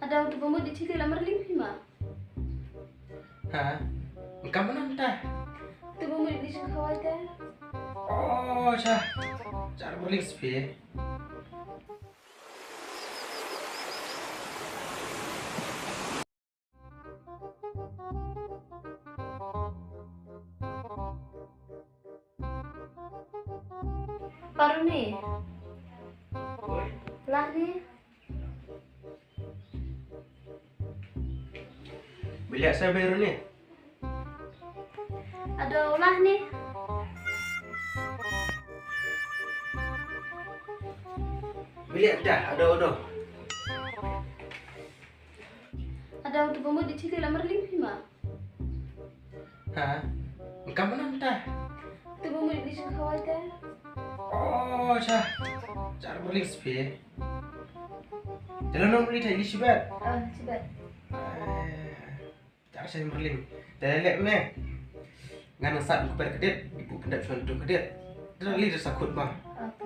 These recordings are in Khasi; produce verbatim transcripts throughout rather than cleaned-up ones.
Ada tu pemut di chili la merling phi ma. Ha? Engkam mana ta? Tu pemut di sing khawai ta. Oh, cha. Cha merling spi. Paruni. Lah ni. Bilik saya baru ni. Aduh, lah ni. Bilik dah, aduh, aduh. Ada tu pemut di chili la merling phi ma. Ha? Engkam mana ta? Tu pemut di sing khawai ta. Oh, cha. Cha merling spi. Jalan nong li ta li shibat. Ah, shibat. Eh, cha sa merling. Te lek ne. Ngan sat ku per kedit, ibu pendap suan tu kedit. Dah li dah sakut bah. Apa?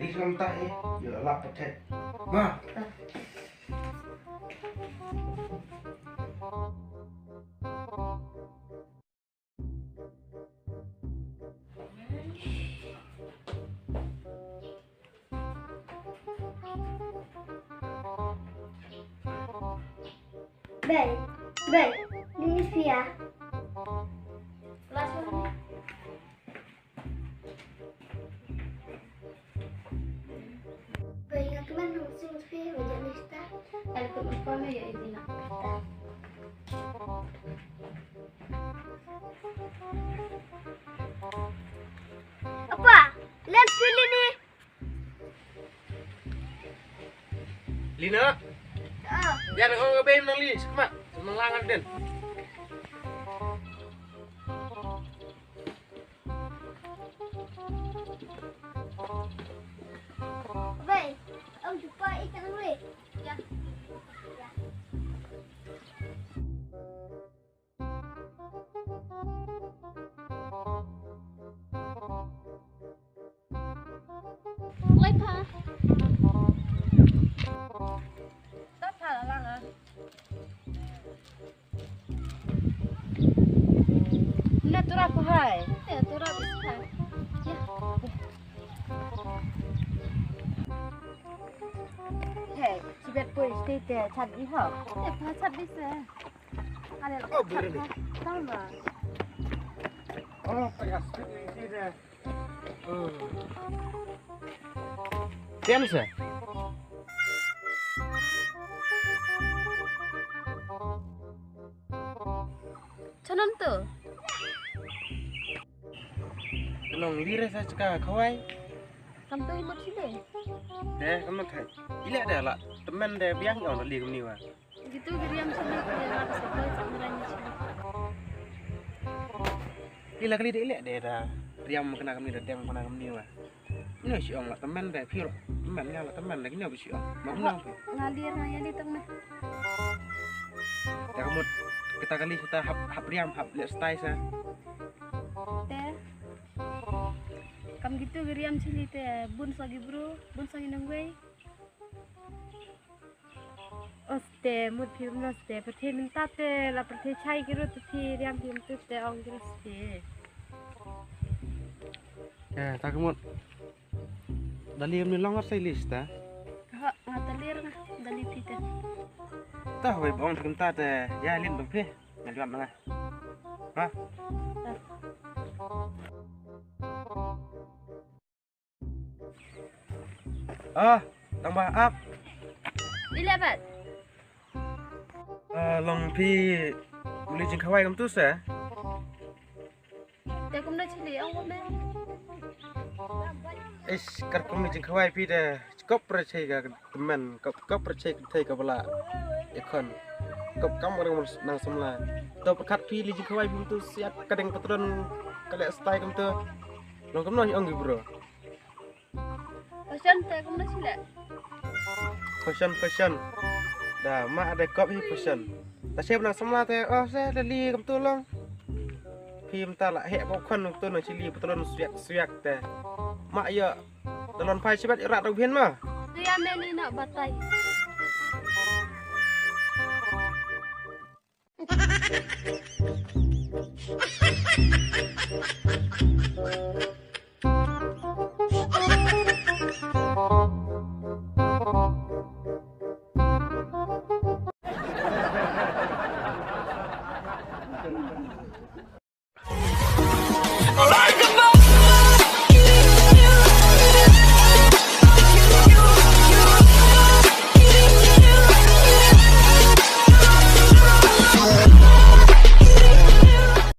Li suan ta eh. Yo lap petet. Bah. Ah. Bei, bei, ni Fia. Last one. Bei, nga kmen nang sing Fia, wajah ni sta. Al kut mukon ya ini nak. Apa? Lens pilih ni. Lina. Ah. Ïa, nang ong ka bei nang li, sukma. Nang langan den. Bei, ong jumpa ikan wei. Ya. Ya. Lai pha. Ta pha la la. Na tura pha hai. Ya, tura pha hai. Ya. Hey, chibet poi stay te chat di ho. Ya, pha chat di se. Oh, boleh ni. Oh, payah sikit ni dia. Hmm. Pian sa? Chanon tu. Nong lire sa chika khawai. Kam tu imut sile. Deh, kam tu khai. Ile deh la. Temen deh biang ong li kumni wa. Gitu geriam sini, geriam sini, sini. Ila kali de ilek de da riam kena kami da deng kena kami wa. Ino si ong la temen de phi. Temen ila la temen de kini si ong. Ma ong. Ngalir na yani teng na. Ya kamu kita kali kita hap hap riam hap lek stai sa. Te. Kam gitu geriam sini te bun sagi bro, bun sagi nangwei. Oste, mut phi mut oste, pyrthei mynta te, la pyrthei chai ki ruh te phi riam phi mut te ong ki ruh oste. Eh, ta ka mut. Dali mni long ar sai list ta. Ha, nga talir nga, dali phi te. Ta hoi bong phi mynta te, ya lin bong phi. Nga liwat nga. Ha? Ta. Ah, tang ba ap. Ile bat. Ah, long phi uli jingkhawai kam tu sa. Te kum na chili ang me. Is kar kum jingkhawai phi de kop re chai ka temen kop kop re chai ka thai ka bala. Ekon kop kam orang nang samla. To pakat phi li jingkhawai phi tu siat kadeng patron kale style kam tu. Long kam no ong bro. Question te kumno sile? Question, question. Da ma ada kop hi question. Ta sep nang samla te oh se da li kam tu long. Phim ta la hek ko khon tu nang chili patron suyak suyak te. Ma ya da lon phai sibat rat rau phin ma. Tu ya me ni nak batai.